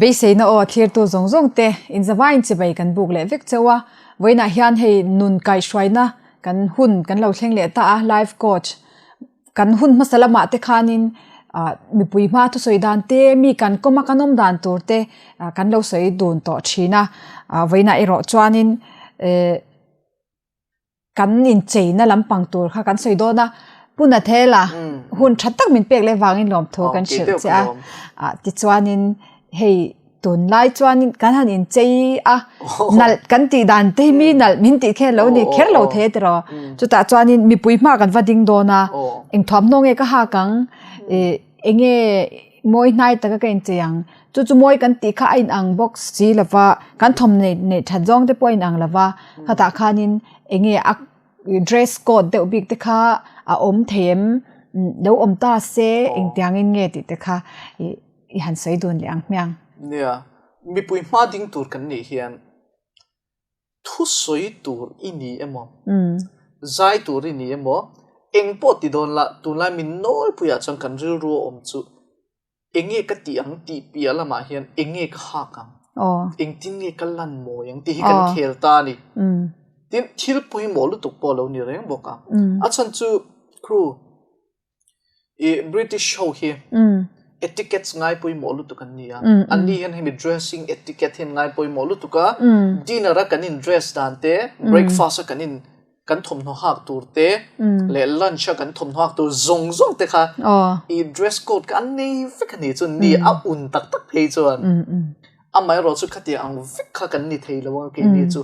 Beiseina aw a thlirtu zawng zawng te inzavaiin chibai kan buk leh vek chauh a, vawiinah hian hei nun kaihhruaina kan hun kan lo thleng leh ta a, life coach kan hun hmasa lamah te khanin ah mipui hma thusawi dan te mi kan kawm a kan awm dan tur te ah kan lo sawi dun tawh thin a, ah vawiinah erawh chuanin eh. Kan incheina lampang tur kha kan sawi dawn a, Pu Nathela hun tha tak min pek leh vangin lawmthu kan hrilh che a, tichuanin hei tunlai chuanin kan han inchei a, nalh kan tih dan te hi mi nalh min tih kher lo ni kher lo thei tiraw, chutah chuanin mipui hma kan va ding dawn a, eng thuamhnaw nge ka hak ang, ih enge mawi hnai taka ka inchei ang, Chu chu mawi kan tih kha a inang bawk si lo va, kan thawm nei neih that zawng te pawh a inang lo va, khatah khanin eng nge a dress code deuh bik te kha a awm thei em lo awm ta se engtiangin nge tih te kha ih i han sawi dun leh ang hmiang. Nia, mipui hma ding tur kan nih hian thusawi tur i ni emaw, zai tur i ni emaw, eng pawh ti dawn la tunlai min nawlpuiah chuan kan rilru a awm chu Enge ka tih ang tih piah lamah hian enge ka hak ang, engtin nge ka lan mawi ang tih hi kan khel ta a ni. Tin, thil pawimawh lutuk pawh a lo ni reng bawk a. A chhan chu crew i British ho hi etiquettes ngai pawimawh lutuk an ni a. Anni hian hemi dressing etiquette hi an ngai pawimawh lutuk a. Dinner a kan in dress dan te, breakfast a kan in kan thawmhnaw hak tur te leh lunch a kan thawmhnaw hak tur zawng zawng te kha i dress code kha an nei vek a ni chu ni a un tak tak phei chuan amaherawh chu khatiang ang vek kha kan ni thei lo ang keini chu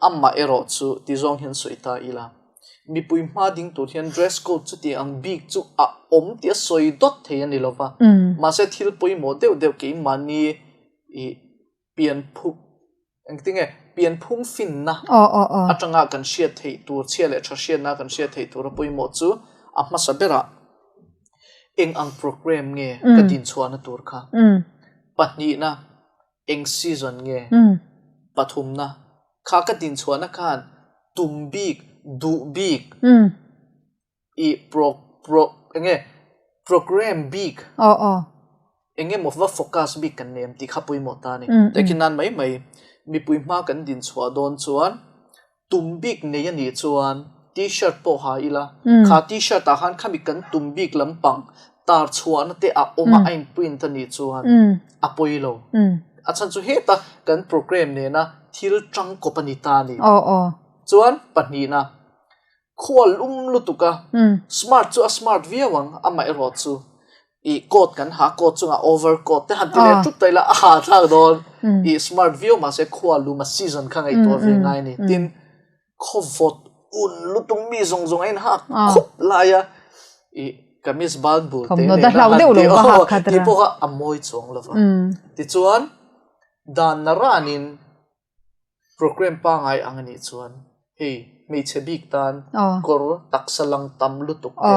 amaherawh chu ti zawng hian sawi ta ila mipui hma ding tur hian dress code chuti ang bik chu a awm tih a sawi dawt thei a ni lo va mahse thil pawimawh deuh deuh keimahni i pianphu engtinge pianphung finna atanga kan hriat theih tur chhia leh tha hriatna kan hriat theih tura pawimawh chu a hmasa berah eng ang program nge ka dinchhuahna tur kha pahnihna eng season nge pathumna kha ka dinchhuahna khan tum bik duh bik I pro pro enge program bik Aw aw. Enge maw va focus bik kan nei em tih kha pawimawh ta a ni. Tehkhin nan mai mai mipui hma kan din chhuah dawn chuan tum bik nei a nih chuan t-shirt pawh ha ila kha t-shirt ah khan khami kan tum bik lampang tar chhuahna te a awm a a in print a nih chuan a pawi lo. A chhan chu heta kan program nena thil tangkawp a ni ta a ni. Aw aw. Chuan pahnihna Khua lum lutuk a, smart chu a smart viau ang, amaherawh chu ih coat kan ha, coat chungah over coat te han ti leh ṭup ta ila a ha thlak dawn, ih smart viau mahse khua lum a season kha ngaihtuah ve ngai a ni. Tin, khaw vawt un lutuk mi zawng zawng a inhak khup lai a, ih kamis bal bul te nena han ti aw tih pawh kha a mawi chuang lo va. Tichuan, dan naranin Program pangai ang a nih chuan hei hmeichhe bik tan kawr taksa lang tam lutuk te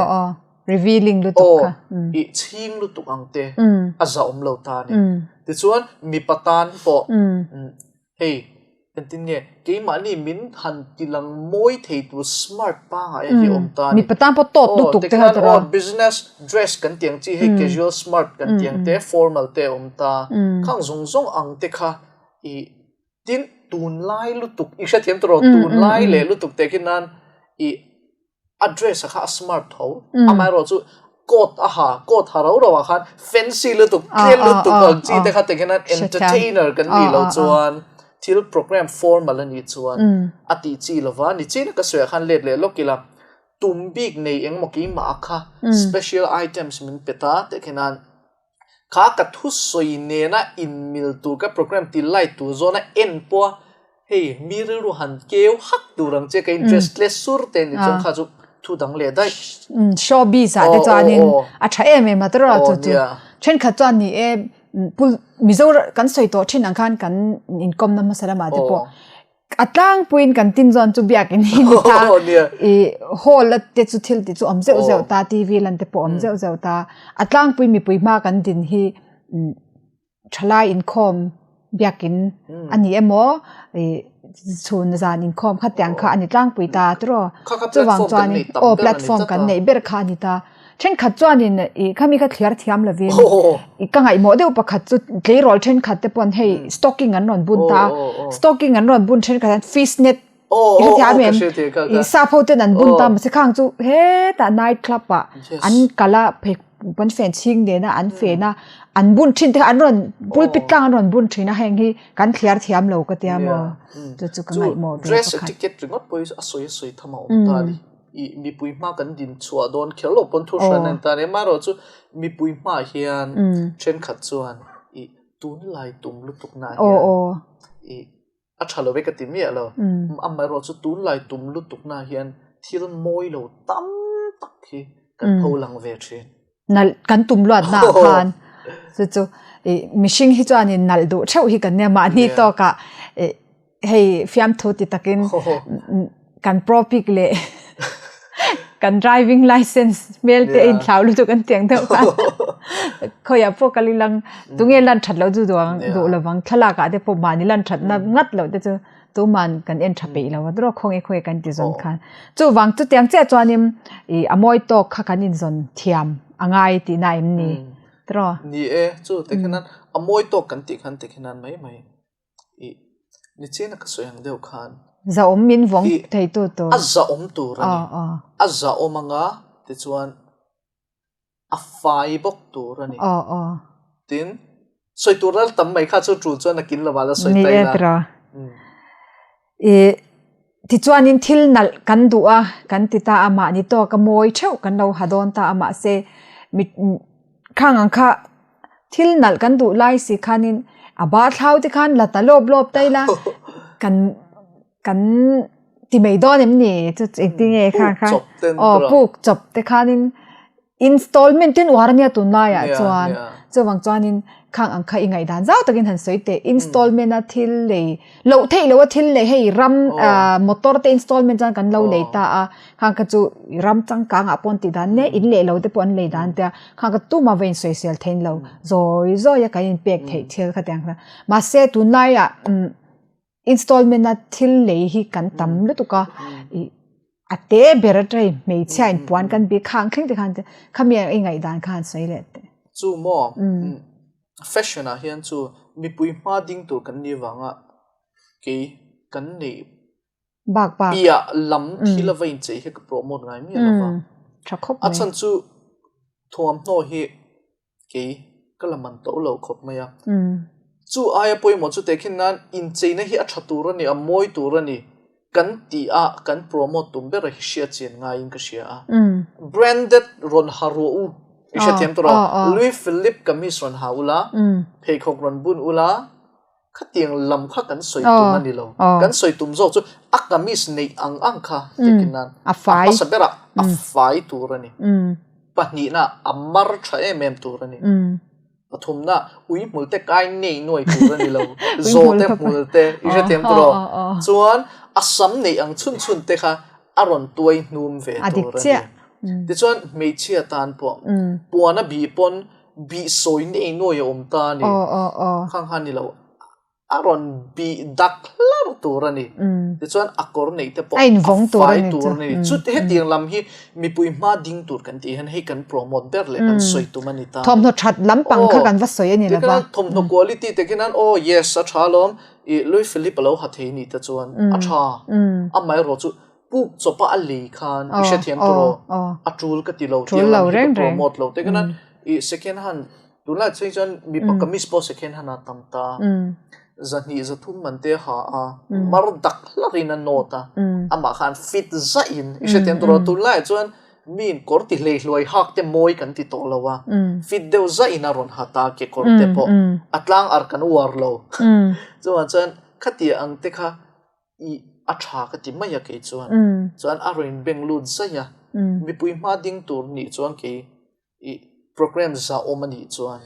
revealing lutuk kha i chhing lutuk ang te a zahawm lo ta a ni. Tichuan mipa tan pawh hei engtin nge keimahni min han tilang mawi thei tur smart pangai hi awm ta a ni. Mipa tan pawh tawt lutuk te kha tawh a. Business dress kan tih ang chi hei casual smart kan tih ang te formal te a awm ta khang zawng zawng ang te kha I tin tunlai lutuk i hrethiam tawh rawh tunlai leh lutuk teh khi nan i a dress a kha a smart tho amaherawh chu coat a ha coat ha rau rau ah khan fancy lutuk tlem lutuk ang chi te kha teh khi nan entertainer kan nih loh chuan thil program formal a nih chuan a tih chi lova nichin a ka sawi ah khan let leh lawk ila tum bik nei engemaw keimah ah kha special items min pe ta teh khi nan Kha ka thusawi nena inmil tur ka program ti light tur zawna en pawha hei mi rilru han keu hak tur ang che ka interest tle sur te ni chuan kha chu thu dang leh daih. Showbiz ah te chuanin a tha em em a tawrh chu chu thenkhat chuan ni e Mizo kan sawi tawh thin ang khan kan inkawmna hmasa lamah te pawh A tlangpuiin kan tin zawn chu biakin hi ni ta. I hall a te chu thil ti chu awm zeuh zeuh ta, TV lan te pawh awm zeuh zeuh ta. A tlangpui mipui hma kan din hi thalai inkhawm biakin a ni emaw i chhun zan inkhawm khatiang kha a ni tlangpui ta tiraw. Chuvang chuanin aw platform kan neih ber kha a ni ta. Thenkhat chuanin i khami kha thliar thiam lovin i ka ngaihmawh deuh pakhat chu tleirawl thenkhat te pawn hei stocking an rawn bun ta a, stocking an rawn bun thenkhat hian fish net i hrethiam em? I sap ho ten an bun ta mahse khang chu hetah night club ah an kal a phei an fen chhing nena an fen a an bun thin te kha an rawn pulpit tlang an rawn bun thin a heng hi kan thliar thiam lo ka tia maw chu chu ka ngaihmawh ve pakhat. Dress etiquette ringawt pawh hi a sawi a sawi tham a awm ta a ni. I mipui hma kan din chhuah dawn kher loh pawn thu hran a ni ta a ni. Amaherawh chu mipui hmaah hian thenkhat chuan i tunlai tum lutuk naah hian i a tha lo ve ka ti miah lo. Amaherawh chu tunlai tum lutuk naah hian thil mawi lo tam tak hi kan pho lang ve thin. Nalh kan tum luat naah khan chu chu i mihring hi chuanin nalh duh theuh hi kan nia mahni tawkah i hei fiamthu ti takin kan pro pic leh kan driving license hmel te a inthlau lutuk an tiang deuh khan khawiah pawh kal ilang tunge lan that loh chu duh ang duh lovang thlalak ah te pawh mahni lan that na ngat loh te chu tuman kan en tha peih lo a tawrh khawnge khawnge kan ti zawn khan chuvang chutiang chiah chuanin ih a mawi tawk kha kan inzawn thiam a ngai tihna em ni tawrh. Ni e chu tikhian a mawi tawk kan tih khan tikhian mai mai. I nichina ka sawi ang deuh khan. Zahawm min vawng thei tu tur. A zahawm tur a ni. A zahawm anga tichuan a fai bawk tur a ni. Tin, sawi tur lal tam mai kha chu tul chuan a kin lovah la sawi ta ila. Ni e tiraw. I tichuanin thil nalh kan duh a, kan ti ta a, mahni tawk a mawi theuh kan lo ha dawn ta a, mahse khang ang kha Thil nalh kan duh lai si khanin a ba thlau te khan la ta lawp lawp ta ila kan kan ti mai dawn em ni chu engtin nge kha kha aw puk chawp te khanin installment ten uar ania tunlaiah chuan chuvang chuanin khang ang kha i ngaihdan zau takin han sawi teh installment a thil lei loh theih loh a thil lei hei ram motor te installment chuan kan lo lei ta a khang kha chu ram changkang ah pawh an tih dan hle in leh lo te pawh an lei dan te a Kha ka tumah va insawisel thein lo zawi zawi a kan inpek theih thil kha tiang kha mahse tunlaiah umm installment a thil lei hi kan tam lutuk a ih a te ber atang in hmeichhia in puan kan bik khang thleng te khan khami i ngaihdan khan sawi leh teh. Chu maw fashion ah hian chu mipui hma ding tur kan nih vanga kei kan neih Bak bak. Piah lam thil a va inchei hi ka promote ngai miah lo va. Tha khawp mai. A chhan chu thuamhnaw hi kei ka la man tawh lo khawp mai a. Chu aia pawimawh chu tehkhin nan incheina hi a tha tur a ni, a mawi tur a ni kan tih a kan promote tum ber a hi hriat chian ngaiin ka hria a. Branded rawn ha ruah u i hrethiam tawh rawh. Louis Philippe kamis rawn ha ula, pheikhawk rawn bun ula, Khatiang lam kha kan sawi tum a ni lo. Kan sawi tum zawk chu a kamis neih ang ang kha tehkhin nan a hmasa berah a fai tur a ni. Pahnihna a mar tha em em tur a ni. Pathumna ui hmul te kai nei nuai tur a ni lo. Zawhte hmul te i hrethiam tur aw. Chuan a sam neih ang chhun chhun te kha a rawn tuai hnum ve tur a ni. Tichuan hmeichhia tan pawh puan a bih pawn Bih sawi nei nuai a awm ta a ni. Khang kha ni lo. A rawn bih dak hlar tur a ni. Tichuan a kawr neih te pawh a fai tur a ni. Chu hetiang lam hi mipui hma ding tur kan tih hian hei kan promote ber leh kan sawi tum a ni ta. Thawmhnaw that lampang kha kan va sawi a ni lo va. Thawmhnaw quality te khian aw yes a tha alawm. Ih Louis Philippe a lo ha thei ni te chuan a tha. Amaherawhchu chu Puk chawpa a lei khan i hrethiam tur aw, a tul ka ti lo tiang lam hi ka promote lo te khan i second hand tunlai chhung chuan mipa kamis pawh second hand a tam ta zahnih zathum man te ha a mar dak hlar in a nawt a amah khan fit zah in i hrethiam tur aw tunlai chuan mi in kawr ti hlei hluai hak te mawi kan ti tawh lo a fit deuh zah in a rawn ha ta kekawr te pawh a tlang ar kan uar lo chuvang chuan khatia ang te kha I a tha ka ti mai a kei chuan. Chuan a rawn beng lut zaih a. Mipui hma ding tur nih chuan kei i program za awm a nih chuan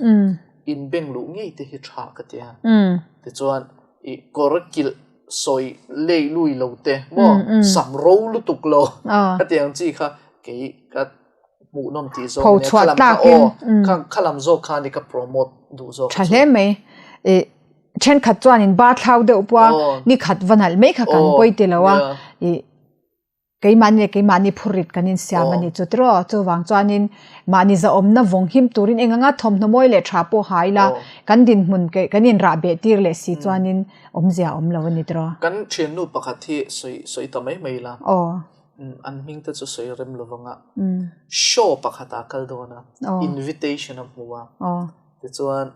in beng luh ngei te hi tha ka ti a. Tichuan i kawr kilh sawi lei lui lo te maw sam ro lutuk lo ka ti ang chi kha kei ka hmuhnawm tih zawk a nia. Kha lam kha aw kha lam zawk kha ni ka promote duh zawk chu. Tha hle mai. I Thenkhat chuanin ba thlau deuh pawh a ni khat va nalh mai kha kan pawi ti lo a, ih. Keimahni leh keimahni phurrit kan insiam a nih chu tiraw? Chuvang chuanin mahni zahawmna vawng him turin eng anga thawmhnaw mawi leh tha pawh ha ila kan dinhmun kan inrah beh tir leh si chuanin awmzia a awm lo a ni tiraw? Kan thiannu pakhat hi sawi sawi ta mai mai ila. An hming te chu sawi rem lo vang a. Show pakhat ah kal dawn a, invitation a hmu a. Tichuan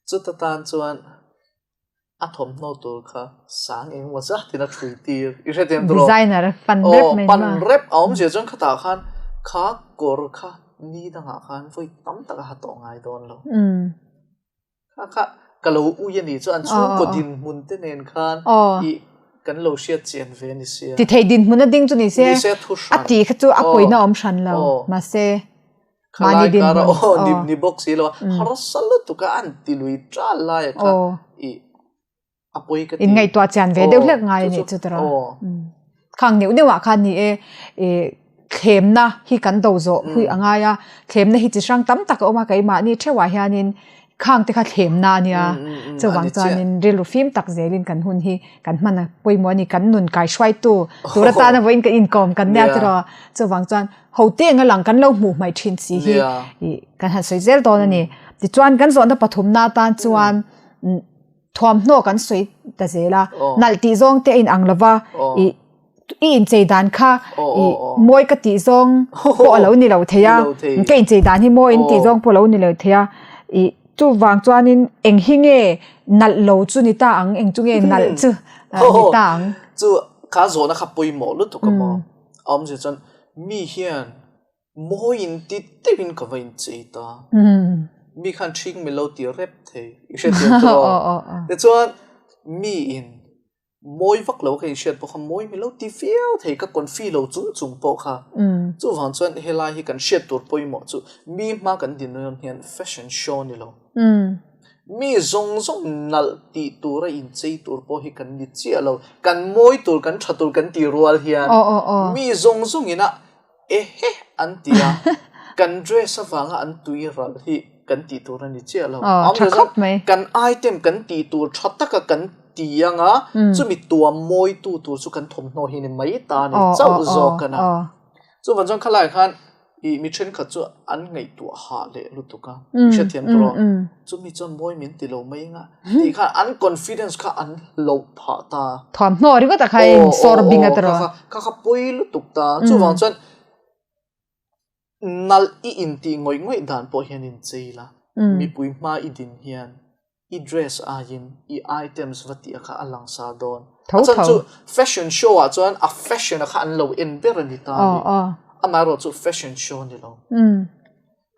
Chuta tan chuan a thawmhnaw tur kha sang eng emaw zatin a thui tir. I hrethiam tawh lo. Designer pan rep mai Pan rep a awm zia chuan khatah khan kha kawr kha ni dangah khan vawi tam tak a ha tawh ngai dawn lo. Kha kha ka lo ui a nih chu an chhungkaw dinhmun te nen khan i kan lo hriat chian ve a ni sia. Ti thei dinhmun a ding chu ni se a ti kha chu a pawina awm hran lo. Mahse Khalai kara aw ni ni bawk si lo a harsa lutuk a an ti lui tal lai a kha i a pawi ka ti. In ngaihtuah chian ve deuh hlek ngai a nih chu tawrh a. Khang neuh neuh ah khan ni e i thlemna hi kan do zawh hui a ngai a, thlemna hi chi hrang tam tak a awm a keimahni theuhah hianin khang te kha thlemna a nia chuvang chuanin rilru fim tak zelin kan hun hi kan hman a pawimawh a ni kan nun kaihruaitu tur atana vawiin kan inkawm kan nia tiraw chuvang chuan Ho te eng a lang kan lo hmuh hmaih thin si hi ih kan han sawi zel dawn a ni. Tichuan kan zawhna pathumna atan chuan thuamhnaw kan sawi ta zel a, nalh tih zawng te a inang lo va, ih i inchei dan kha ih mawi ka tih zawng pawh a lo ni lo thei a, ka inchei dan hi mawi in tih zawng pawh a lo ni lo thei a, ih chuvang chuanin eng hi nge nalh lo chu ni ta ang, eng chu nge nalh chu ni ta ang. Chu kha zawhna kha pawimawh lutuk a maw? A awmzia chuan mi hian mawi in ti deuhin ka va inchei ta. Mi khan ṭhing mi lo ti rep thei i hrethiam chu aw. Tichuan mi in mawi vak lo ka inhriat pawh kha mawi mi lo ti viau thei ka confi lo chung chung pawh kha. Chuvang chuan helai hi kan hriat tur pawimawh chu mi hma kan din dawn hian fashion show ni lo. Mi zawng zawng nalh tih tura inchei tur pawh hi kan ni chiah lo. Kan mawi tur, kan tha tur kan ti rual hian mi zawng zawngin a ehe an ti a, kan dress avanga an tui ral hi kan tih tur a ni chiah lo. Kan item kan tih tur tha taka kan ti anga chumi tuam mawitu tur chu kan thawmhnaw hi ni mai ta a ni chauh zawk a na. Chuvang chuan khalaiah khan I mi thenkhat chu an ngaihtuah hah leh lutuk a, i hrethiam tur aw, chumi chuan mawi min ti lo mai anga tih khan an confidence kha an hloh phah ta. Thuamhnaw ringawt ah kha in sawr bing a tiraw. Kha kha pawi lutuk ta, chuvang chuan nalh i intih ngawih ngawih dan pawh hian inchei la, mipui hma i din hian i dress aiin i items va tih a kha a langsar dawn. A chhan chu fashion show ah chuan a fashion a kha an lo en ber a ni ta a ni. Amaherawh chu fashion show a ni lo.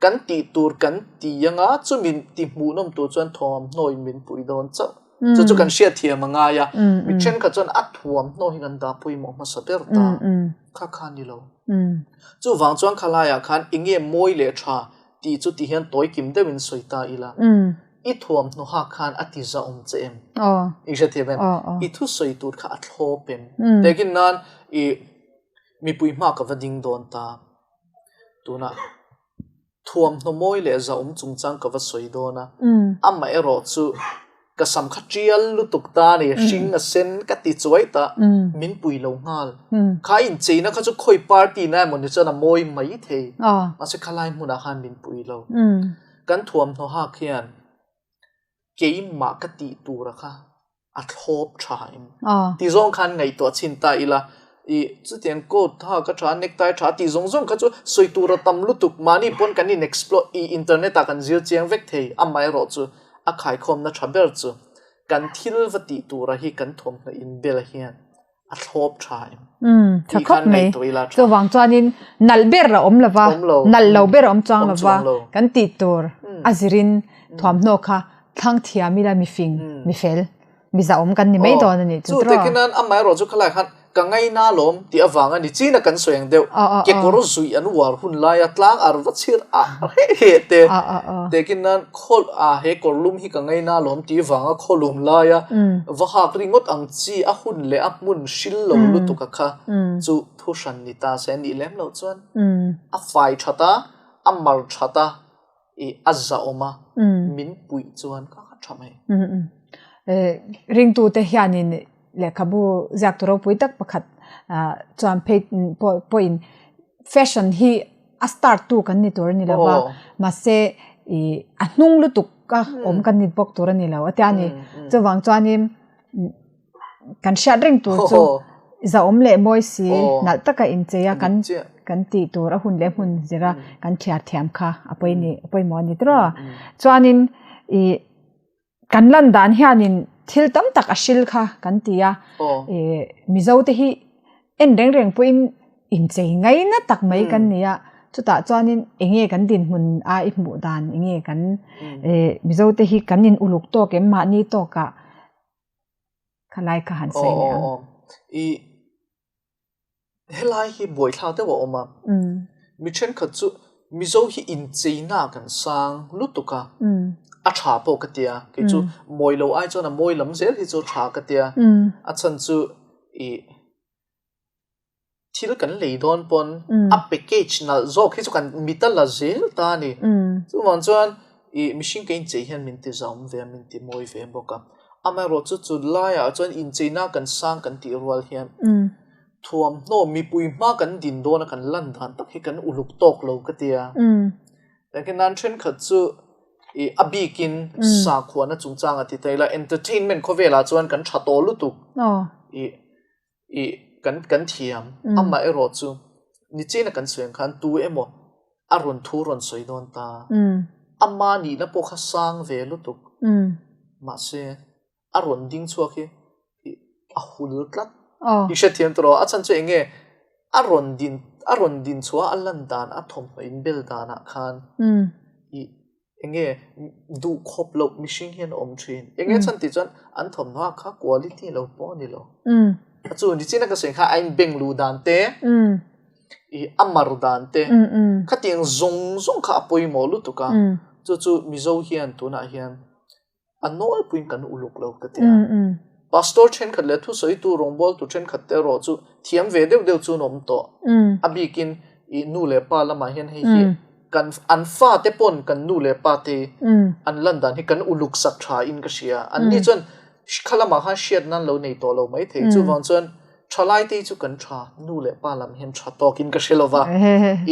Kan tih tur kan ti anga chumi ti hmuhnawm tur chuan thuamhnaw in min pui dawn chauh. Chu chu kan hriatthiam a ngai a. Mi thenkhat chuan a thuamhnaw hi kan dah pawimawh hmasa ber ta. Kha kha a ni lo. Chuvang chuan khalaiah khan enge mawi leh tha tih chu ti hian tawi kim deuhin sawi ta ila. I thuamhnaw hak khan a ti zahawm che em? I hrethiam em? I thusawi tur kha a thlawp em? Tehkin nan i mipui hma ka va ding dawn ta. Tunah thuamhnaw mawi leh zahawm chungchang ka va sawi dawn a. Amaherawh chu ka sam kha tial lutuk ta a ni, hring a sen ka ti chuai ta, min pui lo nghal. Kha incheina kha chu khawi party na emaw ni chuan a mawi mai thei. Mahse khalai hmunah khan min pui lo. Kan thuamhnaw hak hian keimah ka tih tura kha a thlawp tha em? Ti zawng khan ngaihtuah chhin ta ila, i chutiang coat hak a tha, necktie tha tih zawng zawng kha chu sawi tur a tam lutuk. Mahni pawn kan in explore, i internet ah kan zir chiang vek thei. Amaherawh chu a khaikhawmna tha ber chu kan thil va tih tura hi kan thuamhnaw inbel hian a thlawp tha em? Umm, tha khawp mai. Chuvang chuanin nalh ber a awm lova, nalh lo ber a awm chuang lova, kan tih tur a zirin thuamhnaw kha thlang thiam ila mifing, mifel, mizahawm kan ni mai dawn a nih chu tiraw? Chu takin amaherawh chu khalai khan ka ngaina lawm tih avang a ni. China kan sawi ang deuh, kekawr zuih an uar hun laia tlang ar va chhir ah reh reh te, takin nan khaw ah he kawr lum hi ka ngaina lawm tih vanga khaw lum laia va hak ringawt ang chi a hun leh a hmun hril lo lutuk a kha chu thu hran ni ta se nih lem loh chuan a fai that a, a mar that a, ih a zahawm a, min puih chuan ka kha tha mai. Ringtute hianin. lehkhabu ziaktu ropui tak pakhat chuan phei pawhin fashion hi a start tu kan ni tur a ni lo va, mahse ih a hnung lutuk a awm kan ni bawk tur a ni lo a tia ni. Chuvang chuanin kan hriat reng tur chu zahawm leh mawi si nalh taka inchei a kan kan tih tur a hun leh hmun zira kan thiar thiam kha a pawimawh a ni tawh a. Chuanin ih. Kan lan dan hianin thil tam tak a hril kha kan ti a, Mizo te hi en reng reng pawhin inchei ngaina tak mai kan ni a, chutah chuanin enge kan dinhmun a i hmuh dan enge kan Mizo te hi kan in uluk tawk em mahni tawkah khalai kha han sawi leh ang. Helai hi buaithlak deuh a awm a, mi thenkhat chu Mizo hi incheina kan sang lutuk a, a tha pawh ka tia, kei chu mawi lo ai chuan a mawi lam zel hi chu tha ka tia, a chhan chu ih thil kan lei dawn pawn a package nalh zawk hi chu kan mit a la zel ta a ni, chuvang chuan ih mihring ka inchei hian min ti zam ve a, min ti mawi ve bawk a, amaherawhchu chu laiah chuan incheina kan sang kan tih rual hian Thuamhnaw mipui hma kan din dawna kan lan dan tak hi kan uluk tawk lo ka ti a. Engtin nan thenkhat chu i a bikin sakhuana chungchang a ti ta ila entertainment khawvelah chuan kan tha tawh lutuk i i kan kan thiam. Amaherawh chu nichina kan sawi ang khan tu emaw a rawn thu rawn sawi dawn ta. Ama nihna pawh kha sang ve lutuk. Mahse a rawn ding chhuak hi a hul tlat. I hrethiam tawh lo, a chhan chu eng nge a rawn din a rawn din chhuah a lan dan a thawmhnaw in bel danah khan i eng nge duh khawp loh mihring hian a awm thin. Eng nge chhan tih chuan an thawmhnaw ah kha quality lo pawh a ni lo. A chu nichina ka sawi kha a inbeng luh dan te i a mar dan te khatiang zawng zawng kha a pawimawh lutuk a, chu chu Mizo hian tunah hian A nawlpuiin kan uluk lo ka ti a. Pastor thenkhat leh thusawitu rawngbawltu thenkhat te erawh chu thiam ve deuh deuh chu an awm tawh. A bikin i nu leh pa lamah hian hei hi kan an fate pawn kan nu leh pa te an lan dan hi kan uluk sak tha in ka hria. An ni chuan kha lamah khan hriat nan lo nei tawh lo mai thei. Chuvang chuan thalai te hi chu kan tha nu leh pa lam hian tha tawkin ka hre lo va.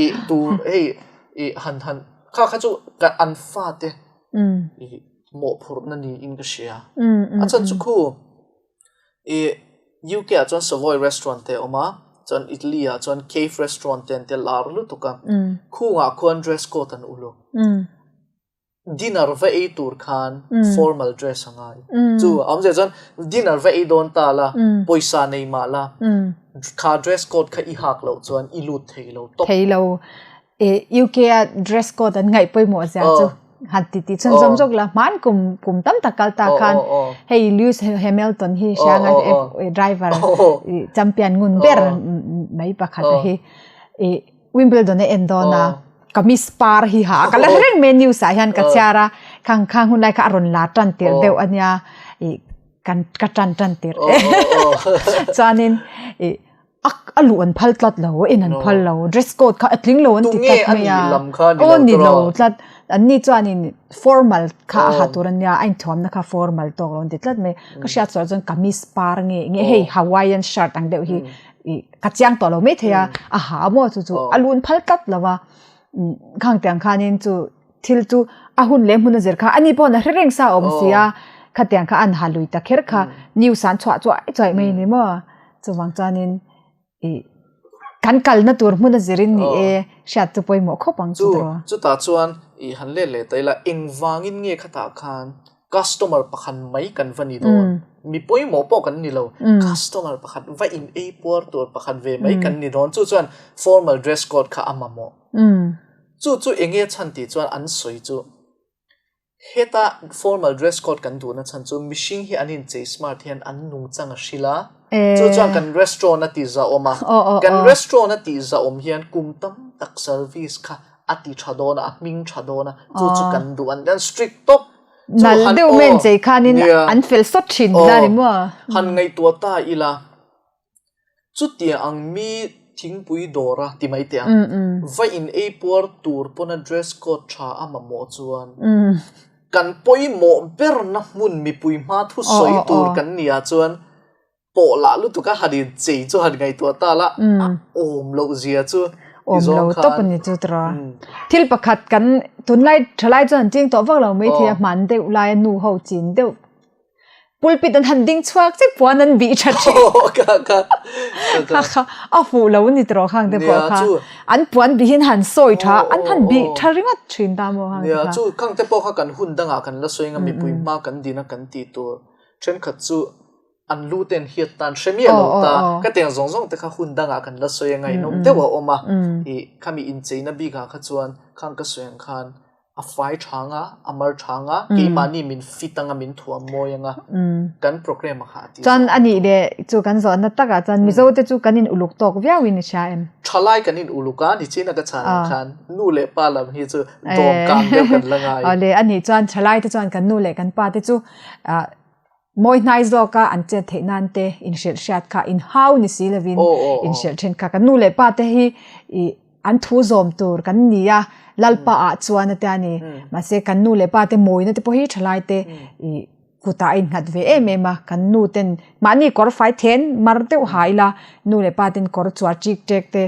I tu hei i han han kha kha chu an fate i mawhphurhna niin ka hria. A chhan chu khu i UK ah chuan Savoy restaurant te a awm a, chuan Italy ah chuan Cave restaurant te an ti a lar lutuk a. Khungah khuan dress code an uluk. Dinner va ei tur khan formal dress a ngai. Chu a awmzia chuan dinner va ei dawn ta la, pawisa nei mah la, kha dress code kha i hak loh chuan i lut thei lo tawp. Thei lo. UK a dress code an ngaih pawimawh zia chu han ti ti chhun zawm zawk la hman kum kum tam tak kal ta khan hei Lewis Hamilton hi hrianga driver champion ngun ber mai pakhat a hi i Wimbledon a en dawn a kamis par hi ha ka la reng mai news ah hian ka chhiar a khang khang hun lai kha a rawn la tan tir deuh ania i kan ka tan tan tir chuanin i a luh an phal tlat lo en an phal lo dress code kha a tling lo an ti tlat mai a aw ni lo tlat an ni chuanin formal kha a ha tur ania a inthuamna kha formal tawk lo an ti tlat mai ka hriat sual chuan kamis par nge nge hei hawaiian shirt ang deuh hi ih ka chiang tawh lo mai thei a a ha maw chu chu a luh an phal tlat lo a khang tiang khanin chu thil chu a hun leh hmun a zir kha ani pawh a hre reng sa awm si a khatiang kha an ha lui ta kher kha news an chhuah chuai chuai mai ni maw. Chuvang chuanin i kan kalna tur hmun a zirin ni e hriat chu pawimawh khawp ang chu tiraw. Chutah chuan i han let leh ta ila engvangin nge khatah khan customer pakhat mai kan va ni dawn? Mi pawimawh pawh kan ni lo, customer pakhat va in ei puar tur pakhat ve mai kan ni dawn. Chu chuan formal dress code kha a mamawh. Chu chu enge chhan tih chuan an sawi chu. Heta formal dress code kan duhna chhan chu mihring hi an inchei smart hian an nungchang a hril a, chu chuan kan restaurant a tih zahawm a, kan restaurant a tih zahawm hian kum tam tak service kha a ti tha dawn a, a hming tha dawn a, chu chu kan duh an an strict tawp. Nal deuh mai inchei khanin an fel sawt thin la ni maw? Han ngaihtuah ta ila. Chutiang ang mi thingpui dawra ti mai teh ang, va in ei puar tur pawna dress code tha a mamawh chuan kan pawimawh berna hmun mipui hma thusawi tur kan nia chuan. Pawh lah lutuk a han in chei chu han ngaihtuah ta la, a awm loh zia chu ti zawng khan. Awm lo tawp a ni chu tiraw. Thil pakhat kan tunlai thalai chuan an ching tawh vak lo mai thei a, hman deuh lai a nu ho chin deuh pulpit an han ding chhuak chiah puan an bih tha thin. Kha kha a fuh lo a ni tiraw khang te pawh kha. An puan bihin han sawi tha an han bih tha ringawt thin ta maw khang te kha. Nia chu khang te pawh kha kan hun dangah kan la sawi anga mipui hma kan din a kan tih tur thenkhat chu an lu ten hiat tan hre miah lo ta ka tiang zawng zawng te kha hun dangah kan la sawi a ngaihnawm deuh a awm a ih khami incheina bikah kha chuan khang ka sawi ang khan a fai thang a a mar thang a keimahni min fit anga min thuam mawi anga kan programme a kha a ti chuan a nih leh chu kan zawhna takah chuan Mizo te chu kan in uluk tawk viau in i hria em? Thalai kan in uluk a nichina ka chhan ang khan nu leh pa lam hi chu dawm kang deuh kan la ngai. Awle a nih chuan thalai te chuan kan nu leh kan pa te chu ah Mawi hnai zawka an chet theih nan te inhrilh hriat kha inhau ni si lovin inhrilh then kha kan nu leh pa te hi ih an thu zawm tur kan ni a, Lalpa ah chuan a tia ni. Mahse kan nu leh pa te mawina te pawh hi thalai te ih kutah a innghat ve em em a, kan nu ten mahni kawr fai then mar deuh ha ila nu leh pa ten kawr chuar chik tek te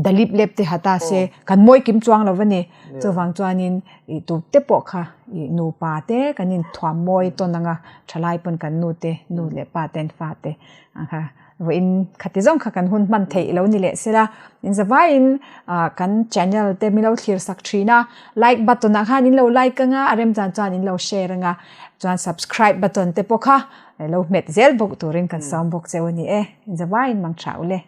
dalip lep te ha ta se kan mawi kim chuang lo va ni. Chuvang chuanin ih tu te pawh kha ih nupa te kan inthuam mawi tawn ang a, thalai pawn kan nu te, nu leh pa ten fa te ang kha vawiin khati zawng kha kan hun hman theih lo ni leh sela in zavaiin ah kan channel te min lo thlir sak thin a, like button ah khan in lo like ang a, a remchan chuan in lo share ang a, chuan subscribe button te pawh kha lo hmet zel bawk turin kan sawm bawk cheu a ni e, in zavaiin mang tha ule.